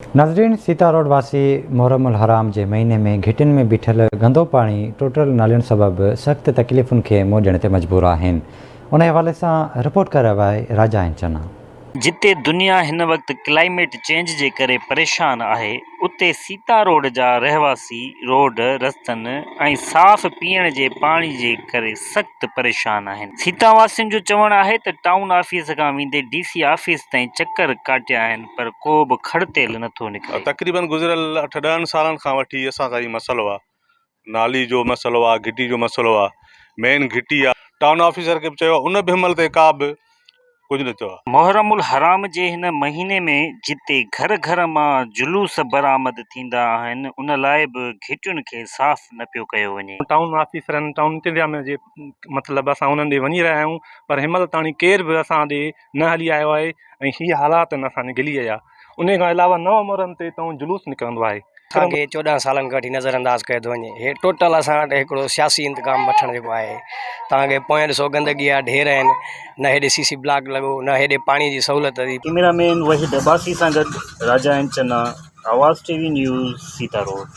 ناظرين سيتا روڊ واسي محرم الحرام جي مهيني ۾ گهٽين ۾ بيٺل گندو پاڻي ٽوٽل نالين سبب سخت تڪليفن کي منهن ڏيڻ تي مجبور آهن انهي حوالي سان رپورٽ ڪري رهيو آهي راجا اين چنا. جتي دنيا هن وقت ڪلائميٽ چينج جي ڪري پريشان آهي اتي سيتا روڊ جا رهواسي روڊ، رستن ۽ صاف پيئڻ جي پاڻي جي ڪري سخت پريشان آهن. سيتا واسين جو چوڻ آهي ته ٽائون آفيس کان ويندي ڊي سي آفيس تائين چڪر ڪاٽيا آهن پر ڪو به کڙ تيل نٿو نڪري. تقريبن گذريل اٺ ڏهن سالن کان وٺي اسان سان هي مسئلو آ نالي جو مسئلو آ گهٽي جو مسئلو آ مين گهٽي آ ٽائون آفيسر کي به چيو آ ان به هن مهل تائين ڪا به ڪجهه نه ٿيو آ. محرم الحرام جي هن مهيني ۾ جتي گهر گهر مان جلوس برآمد ٿيندا آهن ان لاء به گهٽين کي صاف نه پيو ڪيو وڃي. ٽائون آفيسرن ٽائون انتظاميا جي مطلب اسان انهن ڏي وڃي رهيا آهيون پر هن مهل تاڻي ڪير به اسان ڏي نه هلي آيو آهي ۽ هي حالات آهن اسان جي گليء جا انهي کان علاوه نو محرم تي هتان جلوس نڪرندو آهي. اسان کي 14 سالن کان وٺي نظر انداز ڪيو ٿو وڃي هي ٽوٽل اسان وٽ هڪڙو سياسي انتقام وٺڻ جيڪو آهي توهان کي پويان ڏسو گندگي جا ڍير آهن نه هيڏي سي سي بلاڪ لڳو نه هيڏي پاڻي جي سهولت ٿي. ڪيميرا مين وحيد عباسي سان گڏ Raja N Channa, Awaz T V news, Sita road.